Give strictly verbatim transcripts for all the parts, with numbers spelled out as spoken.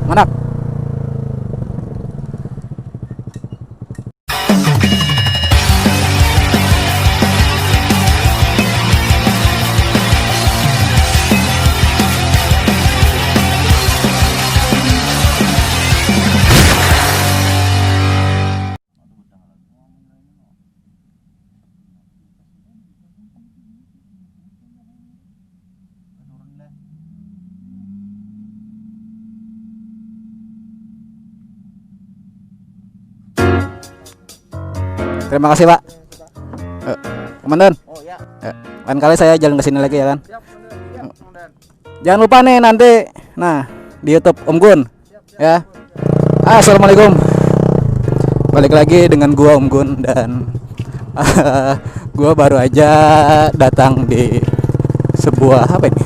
Mana? Terima kasih, Pak. Eh, Komandan. Oh ya. Eh, lain kali saya jalan ke sini lagi ya kan. Siap, Komandan. Siap, Komandan. Jangan lupa nih nanti, nah, di YouTube Om Gun. Ya. Assalamualaikum. Balik lagi dengan gua Om Gun dan gua baru aja datang di sebuah apa ini?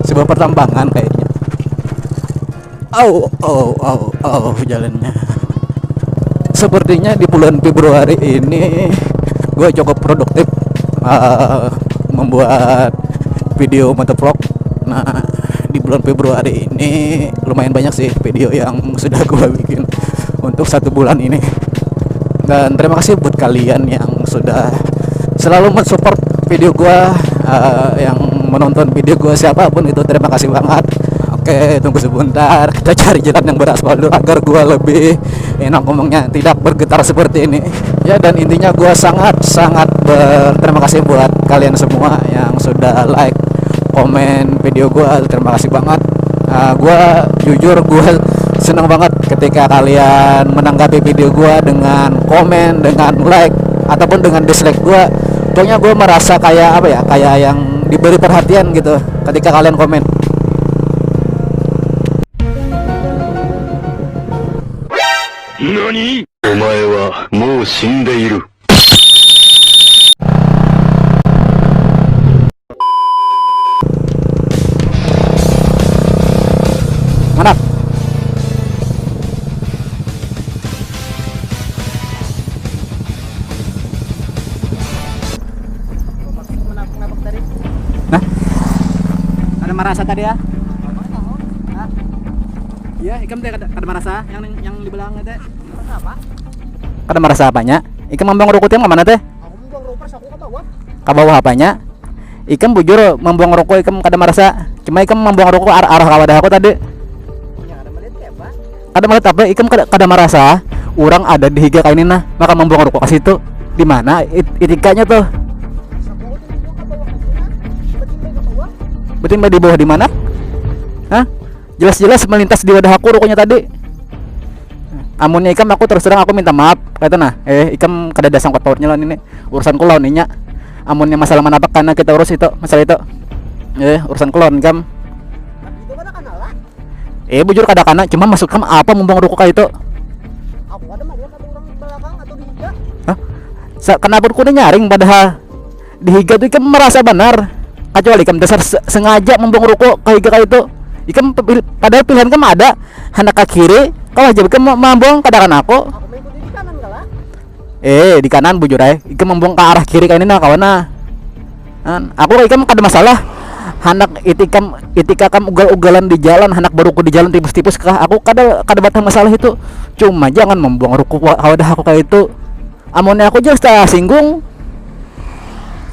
Sebuah pertambangan kayaknya. Au, au, au, au jalannya. Sepertinya di bulan Februari ini gua cukup produktif eh, membuat video motovlog. Nah, di bulan Februari ini lumayan banyak sih video yang sudah gua bikin untuk satu bulan ini. Dan terima kasih buat kalian yang sudah selalu mensupport video gua, eh, yang menonton video gua, siapapun itu, terima kasih banget. Oke, tunggu sebentar, kita cari jalan yang beraspal dulu agar gua lebih enak ngomongnya, tidak bergetar seperti ini. Ya, dan intinya gua sangat sangat berterima kasih buat kalian semua yang sudah like, komen video gua, terima kasih banget. Ah, gua jujur, gua seneng banget ketika kalian menanggapi video gua dengan komen, dengan like, ataupun dengan dislike gua. Pokoknya gua merasa kayak apa ya, kayak yang diberi perhatian gitu ketika kalian komen. 何？お前はもう死んでいる。 Manap. Nah, ada merasa tadi ya? Hah? Iya, ikam teh kada, kada merasa yang, yang di belakang teh. Kada merasa apanya? Ikam mambuang ruku tiam ka mana teh? Aku mambuang ruku pas aku ka bawah. Ka bawah apanya? Ikam bujur mambuang ruku ikam kada merasa. Cuma ikam mambuang ruku ar arah ka wadah aku tadi. Ya, kada melihat ya, Pak. Kada melihat apa? Ikam kada, kada merasa urang ada di higa kaini nah, maka mambuang ruku ka situ. Di mana it itikanya tuh? Pas aku tuh mambuang ka bawah ka sini, nah. Tiba-tiba ka bawah. Betimba di bawah di mana? Hah? Jelas-jelas melintas di wadah aku rukunya tadi. Amunnya ikam, aku terus terang aku minta maaf kaitu nah. Eh, ikam kadada sangkut pautnya lawan ini. Urusanku lawan inya. Amunnya masalah manapak kana kita urus itu, masalah itu. Eh, urusanku lawan ikam. Tapi itu kada kana lah. Eh, bujur kada kana, cuma maksud kam apa mambuang ruku kaitu? Aku kada malihat ada urang di balakang atau di higa. Hah? Sa kenapa kuda nyaring padahal di higa tu ikam merasa banar, kacuali ikam dasar se sengaja mambuang ruku ka higa kaitu. Ikam pe- pil- padahal pilihan kam ada, handak ka kiri kah, wajib ikam ma- mambuang, kada kan aku. Aku mengikuti di kanan kah lah. Eh, di kanan bujur ai. Ikam mambuang ka arah kiri kaini nah, kawan nah. Kan, aku ka ikam kada masalah. Handak itikam itika kam ugal-ugalan di jalan, handak baruku di jalan tipus-tipus kah, aku kada kada batah masalah itu. Cuma jangan mambuang ruku wa- ka wadah aku kaitu. Amunnya aku jelas tasinggung.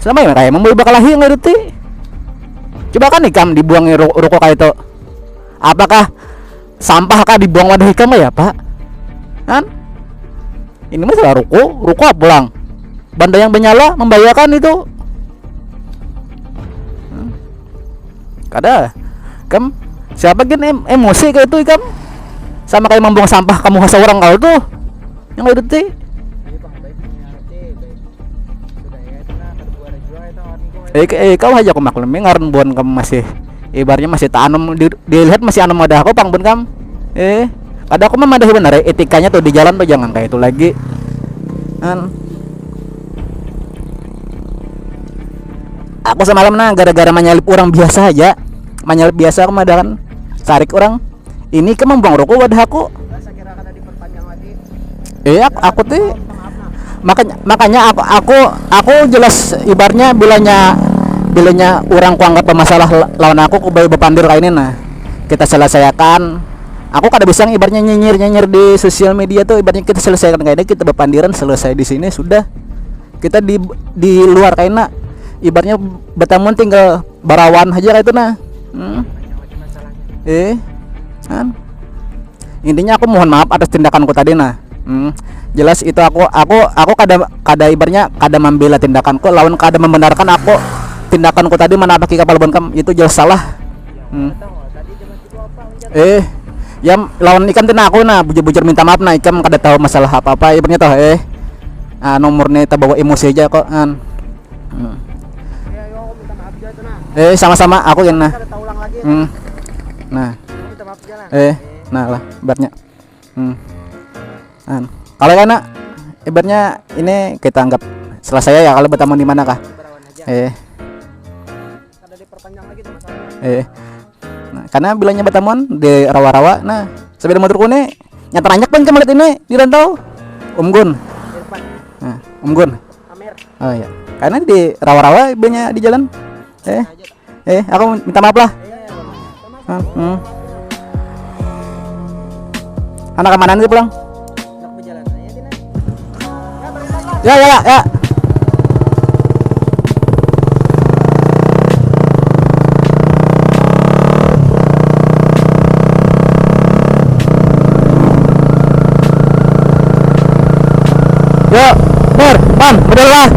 Sama ya kayak membeli bakalahi ngerti. Coba kan ikam dibuangi ru ruko kayak itu. Apakah sampah kah dibuang wadah ikam ya, Pak? Kan? Ini masalah ruko, ruko apa pulang? Banda yang bernyala membahayakan itu. Hmm. Kada. Kam siapa gin em emosi kayak itu ikam? Sama kayak membuang sampah kamu hasa orang kalau tuh. Yang itu ti. Eh, eh, kau aja aku maklumi ngaran buan kamu masih ibarnya masih tanam di, dilihat masih anam ada aku pang bun kam. Eh, kada aku memadahi benar ya, etikanya tuh di jalan tuh jangan kayak itu lagi. Kan aku semalam nah gara-gara menyalip orang biasa aja, menyalip biasa aku madakan sarik orang ini ke membuang rokok wadah aku. Iya, aku tuh makanya makanya aku aku aku jelas ibarnya bilanya bilanya orang kuanggap bermasalah lawan aku kubai bepandir kayak ini nah kita selesaikan Aku kada bisa ibaratnya nyinyir-nyinyir di sosial media tuh, ibaratnya kita selesaikan kayak ini, kita berpandiran selesai di sini sudah. Kita di di luar kayak ini, ibaratnya bertamu tinggal barawan aja kayak itu nah. Hmm. Eh, kan? Intinya aku mohon maaf atas tindakanku tadi nah. Hmm. Jelas itu aku aku aku kada kada ibaratnya kada membela tindakanku lawan kada membenarkan aku tindakanku tadi menabrak kapal bonkam itu jelas salah. Hmm. Eh, ya lawan ikam tuh nah aku nah bujur-bujur minta maaf nah ikam kada tahu masalah apa-apa ibaratnya toh eh. Ah, nomor nih tabawa emosi aja kok an. Hmm. Eh, sama-sama aku yang nah. Hmm. Nah. Eh, nah lah ibaratnya. Hmm. An. Kalau kena ibaratnya ini kita anggap selesai ya kalau bertamu di mana kah? Eh. Eh. Nah, karena bilangnya bertamuan di rawa-rawa, nah, sepeda motorku nih nyata nanyak pun kemarin ini di rantau. Om Gun. Nah, Om Gun. Oh iya. Karena di rawa-rawa banyak di jalan. Eh. Eh, aku minta maaf lah. Hmm. Anak kemana nih pulang? Ya, ya, ya, ya. Yuk, Mir, Pan, betul lah.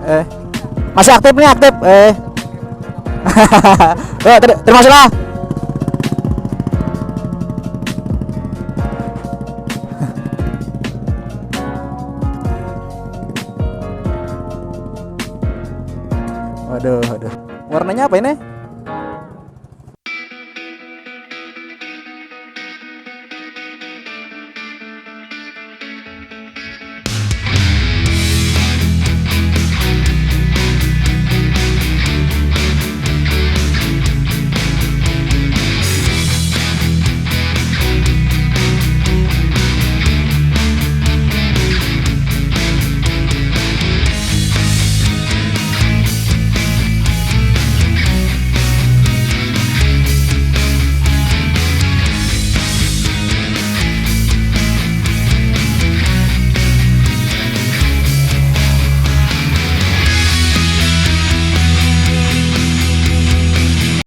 Eh, masih aktif nih, aktif. Eh. Yuk, ter terima kasih lah. Waduh, waduh. Warnanya apa ini?